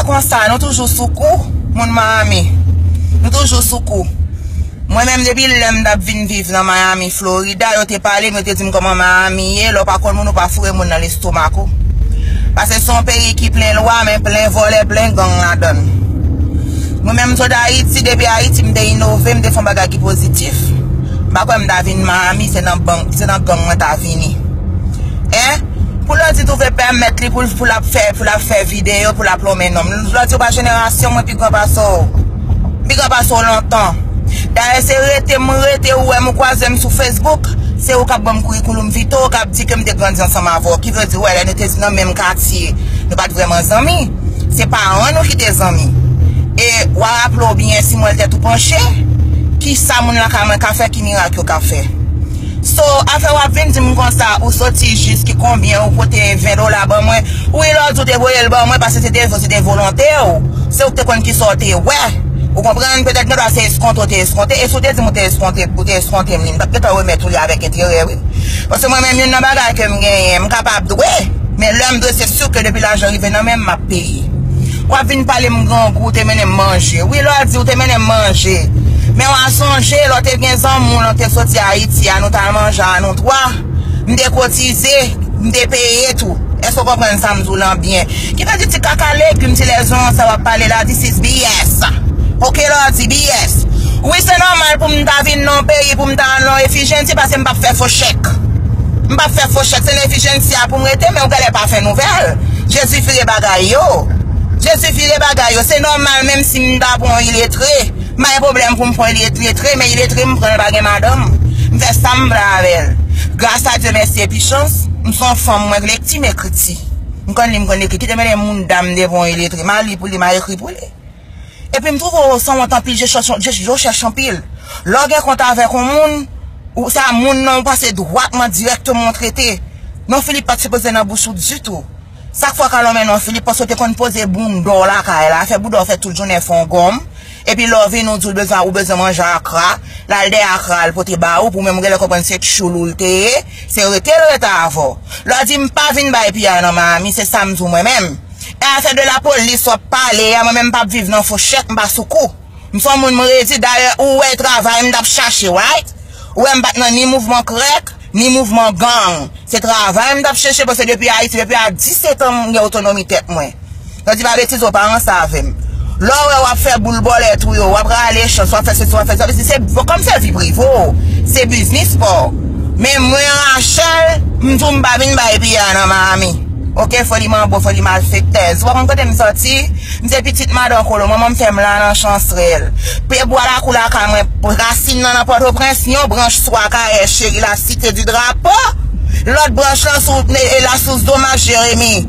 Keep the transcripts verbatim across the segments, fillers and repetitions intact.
Konsa, nou toujou sou kou, moun Miami. Nou toujou sou kou. Mwen menm, depi lè m t ap vin viv nan Miami, Florida, yo te pale m, yo te di m kòman Miami ye, lè w pa konn moun, ou pa foure moun nan lestomak ou. Paske se yon peyi ki plen lwa, men plen vòlè, plen gang ladan l. Mwen menm, m sot Ayiti, depi Ayiti, m te inove, m te fè yon bagay ki pozitif. M pa kwè m ta vin Miami, se nan bank, se nan gang mwen ta vini. Hein? Pou lòt di twouve pèmèt li pou, pou l ap fè, pou l ap fè videyo, pou l ap lonmen non m. Lòt di w pa jenerasyon mwen pi gran pase w. Pi gran pase w lontan. Dayè, se rete m rete, ou wè m, ou kwaze m sou Facebook, se ou k ap ban m kourikouloum vite, ou k ap di ke m te grandi ansanm avè w. Ki vle di, wè, lè nou te nan menm katye, nou pa t vrèman zanmi. Se paran nou ki te zanmi. E w a raple w byen, si mwen tèt ou panche, ki sa moun lakay mwen ka fè, ki mirak yo ka fè? So, afè w ap vin di m konsa, ou soti jis ki konbyen, ou pote ven dola ban mwen. Wi, lòt ou te voye l ban mwen paske se te, se te volonte w. Se ou ki te konn kisa w te wè. Ou konprann? Petèt gen dwa se eskonte ou te eskonte. E si w te di m ou te eskonte, ou te eskonte m li, m t ap gentan remèt ou li avèk enterè, wi. Paske mwen menm, youn nan bagay ke m genyen, m kapab dwe. Men lè m dwe, se si ke depi lajan rive nan men m, m ap peye. W ap vin pale m grangou, ou te mennen m manje. Wi, lè w di ou te mennen m manje. Men w a sonje, lè w te gen zanmi w, lè w te soti Ayiti a, nou t al manje a nou twa. M te kotize, m te peye tou. Èske w konprann sa m di w lan byen? Ki vle di ti kaka legim, ti lèzon sa w ap pale la, this is B S. Oke, lè w di B S. Wi, se nòmal pou m ta vin nan peyi, pou m ta al nan refijenti, paske m p ap fè fo chèk. M p ap fè fo chèk, se nan refijenti a pou m rete, men ou genlè pa fè nouvèl. Jezi vire bagay yo. Jezi vire bagay yo. Se nòmal, menm si m ta pran yon iletre, m pa gen pwoblèm pou m pran yon iletre, men iletre m pran l pa gen madanm. M fè sa m vle avè l. Gras a Dye, mèsi epi chans, m se yon fanm, mwen lekti, m ekriti. M konn li, m konn ekri. Kite mennen moun dam devan yon iletre. M a li pou li, m a ekri pou li. Epi m twouve w sanwont anpil, je chèch, je, je chèch anpil. Lè w gen kont avèk yon moun, ou se a moun nan ou pase dwatman, dirèkteman w trete. Non Filip pa t sipoze nan bouch ou ditou. Sak fè w ka lonmen non Filip, paske w te konn poze bounda w lakay la, fè bounda w fè tout jounen fè yon gòm. Epi lè w vini, ou di w bezwen, ou bezwen manje akra, l al dèyè akra, l pote ba ou, pou menm ou genlè konprann se tchoul ou l te ye, se rete l rete avè w. Lè w di m pa vin bay piya nan Miami, se sa m di w mwen menm. E afè de lapolis w ap pale a, mwen menm m p ap viv nan fo chèk, m pa sou kou. M se yon moun m redi, dayè ou wè travay m t ap chache, right? Ou wè m pa t nan ni mouvman krèk, ni mouvman gang. Se travay m t ap chèche, paske depi Ayiti, depi a disèt an m gen otonomi tèt mwen. Nan di pa betize, w pa ranse avè m. Lè w wè w ap fè boul bòlèt ou yo, w ap rale chans, w ap fè sesi, w ap fè sa, se, se kòm se vi prive w, se biznis pa w. Men mwen, Rachel, m di w m pa vin bay piya nan Miami. Oke, foli manbo, foli malfektèz. Ou pa konn kote m sòti? M se pitit madan Kolo. Manman m fè m la nan Chansrèl. Pye bwa lakou lakay mwen, rasin nan nan Pòtoprens, yon branch sou Akayè, Cheri, la Cité du Drapeau. Lòt branch lan sou, e, e, la sous Domas, Jeremi.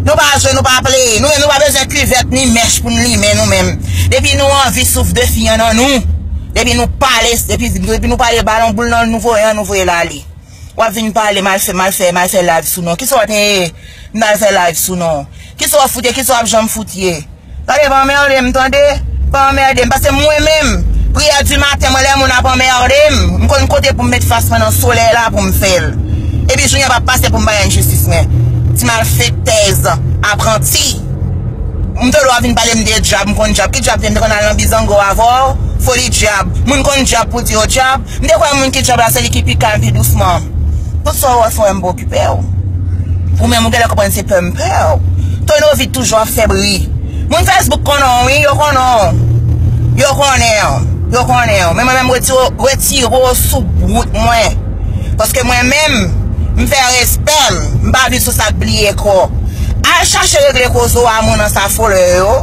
Nou pa jwe, nou pa pleye. Nou menm, nou pa bezwen kivèt ni mèch pou n limen nou menm. Depi nou anvi, souf de fi an nan nou. Depi nou pale, depi, depi nou pale balon boul nan, nou voye an, nou voye l ale. W ap vin pale, m al fè, m al fè, m al fè live sou non. Kisa w te ye? M t al fè live sou non. Kisa w ap fout ye? Kisa w ap janm fout ye? Tande, pa anmède m, tande. Pa anmède m. Paske mwen menm, priyè di maten, mwen, lè moun ap anmède m, m konn kote pou m met fas mwen nan solèy la pou m fè l. Epi jounen p ap pase pou m bay enjistis mwen. Ti malfektèz, apranti. M te dwa vin pale m de djab, m konn djab. Ki djab te, m te konn al nan bizango avè w? Foli djab. Moun konn djab pou di yo djab. M te kwè moun ki djab la se li ki pi kalm, pi dousman. Tout sa w wè fè w, m pa okipe w. Ou menm ou genlè konprann se pè m pè w. Tono vit toujou ap fè bri. Moun Facebook konnen w, wi, yo konnen w. Yo konnen w. Yo konnen w. Men mwen menm retire, retire w sou wout mwen. Paske mwen menm, m fè respè m. M pa viv sou sa k bliye kò. Al chache regle koze w a moun nan sa folè yo.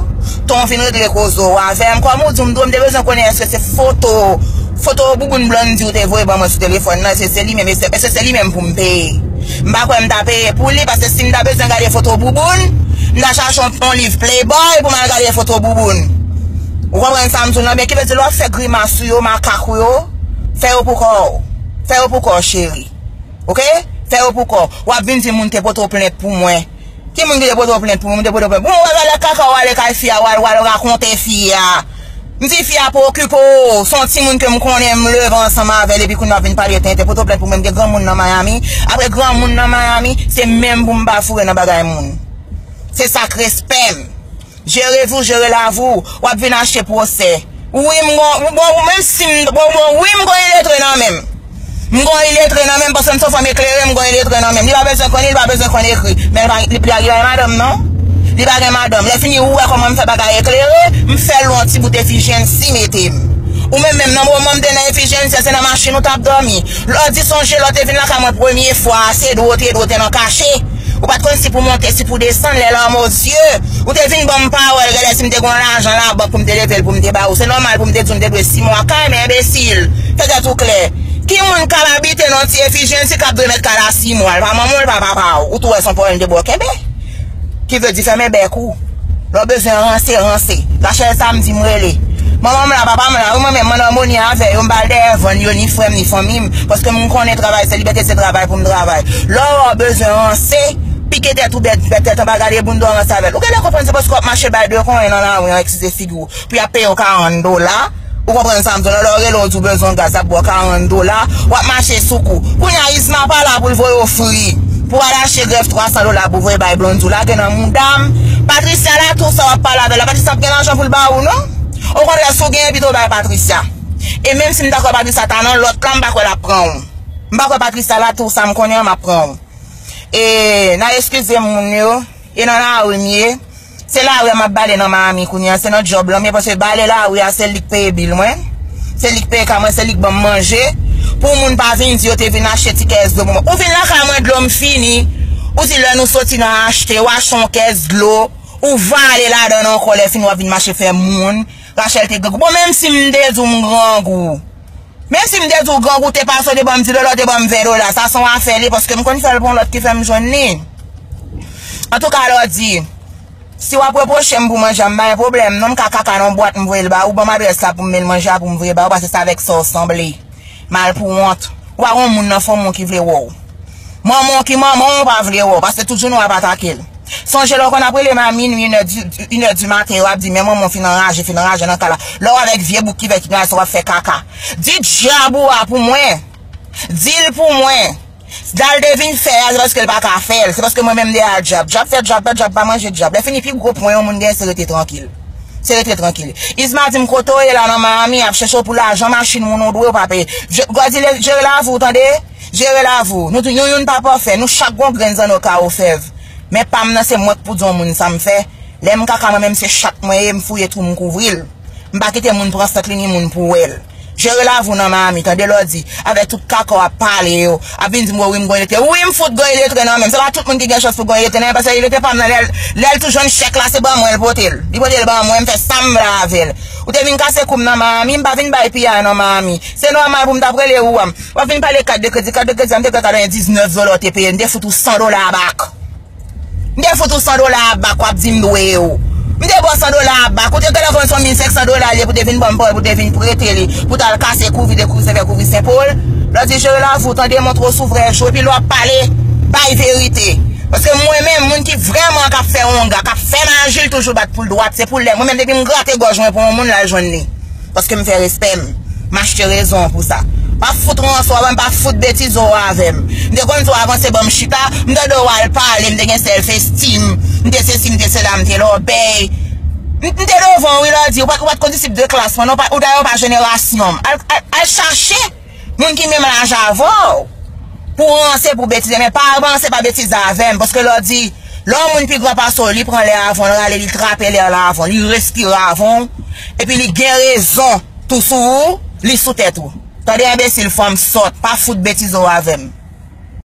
Ton vin regle koze w avè m. Kòm ou di w, m di w, m te bezwen konnen èske se foto, foto bouboun Blondy ou te voye ban mwen sou telefòn nan, èske se li menm, èske, èske se li menm pou m peye? M pa kwè m ta peye pou li, paske si m ta bezwen gade foto bouboun, m ta chache yon, yon liv Playboy pou m al gade foto bouboun. Ou konprann sa m di w lan? Men ki vle di lè w ap fè grimas ou yo, makak ou yo, fè yo pou kò w. Fè yo pou kò w, cheri. Oke? Fè yo pou kò w. W ap vin di moun te pote w plent pou mwen. Ki moun ki te pote w plent pou mwen? Moun te pote w plent pou mwen. W al, w al kaka, w ale kay fi a, w al, w al rakonte fi a. M di fi a pa okipe w. Se yon timoun ke m konnen, m leve ansanm avè l, epi kounye a w ap vin pale tenten. Pote w plent pou mwen, m gen granmoun nan Miami. Apre granmoun nan Miami, se menm pou m pa foure nan bagay moun. Se sa k respè m. Jere vi w, jere lavi w, w ap vin achte pwosè. Wi, m gon, bon, menm si m, bon, bon, wi, m gon iletre nan men m. M gon iletre nan men m, paske m se yon fanm eklere, m gon iletre nan men m. Li pa bezwen konn li, li pa bezwen konn ekri. Men li pa, li pa gen madanm, non. Li pa gen madanm. Lè fini, ou wè kòman m fè bagay eklere, m fè l yon ti bout Efijyèn si mete m. Ou menm, menm nan moman m te nan Efijyèn si a, se nan machin ou t ap dòmi. Lòdi, sonje lè w te vin lakay mwen premye fwa a, se dwe w te, dwe w te nan kache. Ou pa t konn si pou monte, si pou desann, lè lame o zye. Ou te vin ban m pawòl, genlè si m te gen yon lajan labank pou m te leve l pou m te ba ou. Se nòmal pou m te di w m te dwe sis mwa kay, men enbesil. Fè tèt ou klè. Ki moun k ap abite nan ti Efijyèn si k ap dwe mèt kay la sis mwa? L pa manman w, l pa papa w. Ou tou wè se yon pawòl m te ba w kenbe. Ki vle di fèmen bèk ou. Lè w bezwen ranse, ranse. Rachel Samdi m rele. Manman m la, papa m la, wi, mwen menm, m an amoni avè yo, m pa al dèyè van yo, ni frè m, ni fanmi m, paske m konnen travay se libète, se travay pou m travay. Lè w bezwen ranse, pike tèt ou, bèt, bèt tèt anba, gade bounda w ranse avè l. Ou genlè konprann se paske w ap mache bay de konyen nan lari an, eskize figi w, pou y ap peye w karant dola. Ou konprann sa m di w la? Lè w rele w di w bezwen gaz, y ap ba w karant dola, w ap mache sou kou. Kounye a, Isma pa la pou l voye w fri, pou w al achte grèf twa san dola pou voye bay Blondy, w lage nan mouda m. Patricia la tou sa w ap pale avè l la, Patricia p gen lajan pou l ba ou, non. Okontrè, si w genyen, pito w bay Patricia. E menm si m ta kwè Patricia ta nan lòt la, m pa kwè l ap pran w. M pa kwè Patricia la tou sa m konnen an, m ap pran w. E n a eskize moun yo. E nan lari m ye. Se lari a m ap bale nan Miami kounye a. Se nan djòb la m ye, paske bale lari a, se li k peye bil mwen. Se li k peye kay mwen, se li k ban m manje. Pou moun pa vin di yo te vin achte ti kès dlo pou mwen. Ou vin lakay mwen, dlo m fini. Ou di lè nou soti nan achte, w achte yon kès dlo. Ou vale ladan l ankò, lè fini w ap vin mache fè moun. Rachel te grangou. Bon, menm si m te di w m grangou. Menm si m te di w grangou, te pase w te ban m dis dola, w te ban m ven dola. Sa se yon afè li, paske m konn fè l pou yon lòt ki fè m jwenn li. Antouka, Lòdi, si w ap repwoche m pou manje a, m pa gen pwoblèm non, m ka kaka nan yon bwat, m voye l ba ou, ban m adrès la pou m men l manje a pou m voye ba ou, paske se avèk sa w sanble. Malpouwont. Ou pa gon moun nan fanmi w ki vle wè w. Manman w ki manman w pa vle wè w, paske tout jounen w ap atake l. Sonje lè w konn ap rele m a minwi, inè di, inè di maten, yo ap di, men manman w fin anraje, fin anraje nan kay la. Lè w avèk vye bouk ki vè ki nan sa w ap fè kaka. Di djab ou a pou mwen. Di l pou mwen. Dal te vin fè a, se paske l pa ka fè l. Se paske mwen menm m dèyè djab. Djab fè djab, pa djab pa manje djab. Lè fini, pi gwo pwen yon moun gen, se rete trankil. Se rete trankil. Isma di m kote w ye la nan Miami, ap chèche w pou lajan machin moun ou dwe, ou pa peye. Je, Gòdi, jere lavi w, tande? Jere lavi w. Nou, nou youn pa pafè. Nou chak gon grenn zanno ka ofèv. Men pa m nan, se mwen k pou di yon moun sa m fè. Lè m kaka, mwen menm se chat mwen ye, m fouye twou m kouvri l. M pa kite moun pran sant li ni moun pou wè l. Jere lavi w nan Miami, tande Lòdi, avèk tout kaka w ap pale yo. Ap vin di m wi m gon iletre. Wi m fout gon iletre nan men m. Se pa tout moun ki gen chans pou gon iletre nan men m, paske iletre pa m nan lè l, lè l tou jwenn chèk la, se ban mwen l pote l. Li pote l ban mwen, m fè sa m vle avè l. Ou te vin kase kou m nan Miami, m pa vin bay piyay nan Miami. Se nòmal pou m t ap rele ou a. W ap vin pale kat de kredi, kat de kredi a, m te peye katrevendiznèf dola w te peye, m te fout ou san dola bak. M te fout ou san dola a bak, w ap di m dwe yo. M te ba w san dola a bak. Ou te genlè konn se yon mil senk san dola li ye pou te vin ban m pawòl, pou te vin prete li, pou t al kase kou, vide kou, se fè kou, vide Sen Pòl. Lè w di jere lavi w, tande, montre w sou vrè jou, epi lè w ap pale, bay verite. Paske mwen menm, moun ki vrèman k ap fè wonga, k ap fè maji, l toujou bat pou l dwat. Se pou lè, mwen menm, depi m grate gòj mwen pou yon moun, l al jwenn li. Paske m fè respè m. M achte rezon an pou sa. Pa fout ranse w avè m, pa fout betize w avè m. M te konn di w avanse ban m chita, m tande w al pale, m te gen self esteem, m te sesi, m te sela, m te lòbèy. M, m te devan w wi, Lòdi, ou pa t, ou pa t kondisip de klas mwen, non, ou pa, ou dayè ou pa jenerasyon m. Al, al, al chache moun ki menm laj avè w. Pou ranse, pou betize, men pa ranse, pa betize avè m, paske Lòdi, lè yon moun pi gran pase w, li pran lè avan w, l rale, li trape lè la avan w, li respire avan w, epi li gen rezon tou sou ou, li sou tèt ou. Tande enbesil, fanm sòt, pa fout betize w avè m.